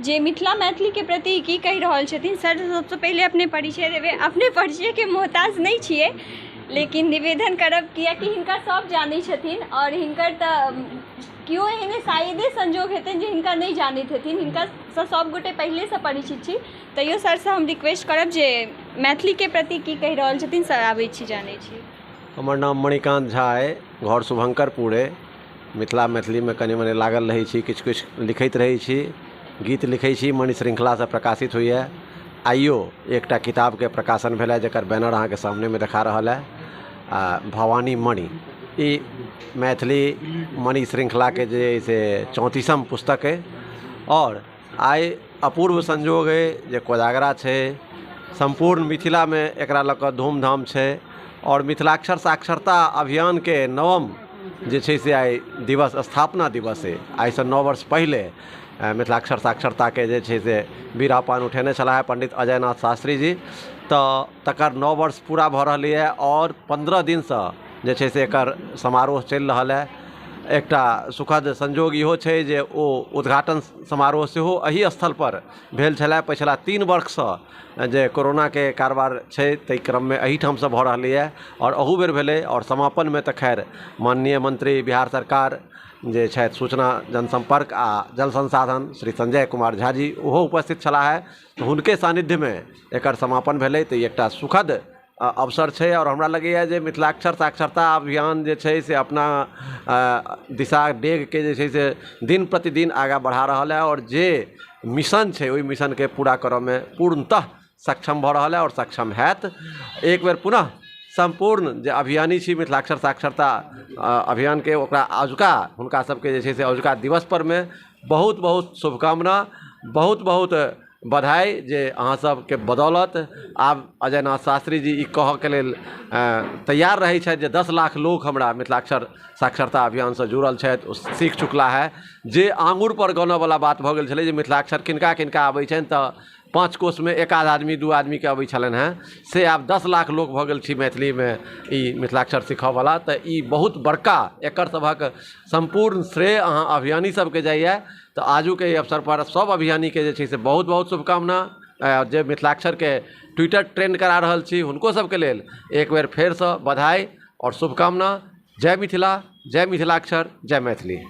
जे मिथिला मैथिलीके प्रति की कहि रहल छथिन। सर, सबसँ पहिले अपने परिचय देबै। अपने परिचयके मोहताज नहि छियै, लेकिन निवेदन करब, कियाकि हिनका सब जानै छथिन आओर हिनकर तऽ केओ एहने शायदे संजोग हेतनि जे हिनका नहि जानैत हेथिन। हिनकासँ सभगोटे पहिलेसँ परिचित छी। तैयो सरसँ हम रिक्वेस्ट करब जे मैथिलीके प्रति की कहि रहल छथिन। सर, आबै छी, जानै छी। हमर नाम मणिकान्त झा अइ, घर शुभङ्करपुर अइ। मिथिला मैथिलीमे कनि मनि लागल रहै छी, किछु किछु लिखैत रहै छी, गीत लिखै छी, मणि श्रृङ्खलासँ प्रकाशित होइए। आइयो एकटा किताबके प्रकाशन भेल हँ, जकर बैनर अहाँके सामनेमे देखा रहल हँ, आ भवानी मणि। ई मैथिली मणि श्रृङ्खलाके जे अइ से 34म पुस्तक अइ। आओर आइ अपूर्व संजोग अइ जे कोजागरा छै, सम्पूर्ण मिथिलामे एकरा लऽ कऽ धूमधाम छै आओर मिथिलाक्षर साक्षरता अभियानके नवम जे छै से आइ दिवस, स्थापना दिवस अइ। आइसँ 9 वर्ष पहिले मिथिलाक्षर साक्षरताके जे छै से बीड़ा पान उठेने छलाह पण्डित अजय नाथ शास्त्री जी, तऽ तकर 9 वर्ष पूरा भऽ रहलैए आओर 15 दिनसँ जे छै से एकर समारोह चलि रहल अइ। एकटा सुखद संजोग इहो छै जे ओ उद्घाटन समारोह सेहो एही स्थलपर भेल छलए। पछिला 3 वर्षसँ जे कोरोनाके कारबार छै, ताहि क्रममे एहिठामसँ भऽ रहलैए आओर अहू बेर भेलै। आओर समापनमे तऽ खैर माननीय मंत्री बिहार सरकार जे छथि, सूचना जनसम्पर्क आ जल संसाधन, श्री संजय कुमार झा जी, ओहो उपस्थित छलाह हे, तऽ हुनके सान्निध्यमे एकर समापन भेलै। तऽ ई एकटा सुखद अवसर छै आओर हमरा लगैए जे मिथिलाक्षर साक्षरता अभियान जे छै से अपना दिशा डेगके जे छै से दिन प्रतिदिन आगाँ बढ़ा रहल हइ आओर जे मिशन छै, ओहि मिशनके पूरा करऽमे पूर्णतः सक्षम भऽ रहल हइ आओर सक्षम हैत। एक बेर पुनः सम्पूर्ण जे अभियानी छी मिथिलाक्षर साक्षरता अभियानके, ओकरा अजुका हुनका सबके जे छै से अजुका दिवस परमे बहुत बहुत शुभकामना, बहुत बहुत बधाई, जे अहाँ सबके बदौलत आब अजय नाथ शास्त्री जी ई कहऽके लेल तैयार रहै छथि जे 10 लाख लोक हमरा मिथिलाक्षर साक्षरता अभियानसँ जुड़ल छथि, ओ सीख चुकला है। जे आङ्गुरपर गनऽवला बात भऽ गेल छलै जे मिथिलाक्षर किनका किनका अबै छनि, तऽ 5 कोसमे एक आध आदमी, 2 आदमीके अबै छलनि हेँ, से आब 10 लाख लोक भऽ गेल छी मैथिलीमे ई मिथिलाक्षर सीखऽवला। तऽ ई बहुत बड़का एकर सभक सम्पूर्ण श्रेय अहाँ अभियानी सबके जाइए। तऽ आजुके एहि अवसरपर सब अभियानीके जे छै से बहुत बहुत शुभकामना। जे मिथिलाक्षरके ट्विटर ट्रेंड करा रहल छी, हुनको सबके लेल एक बेर फेरसँ बधाई आओर शुभकामना। जय मिथिला, जय मिथिलाक्षर, जय मैथिली।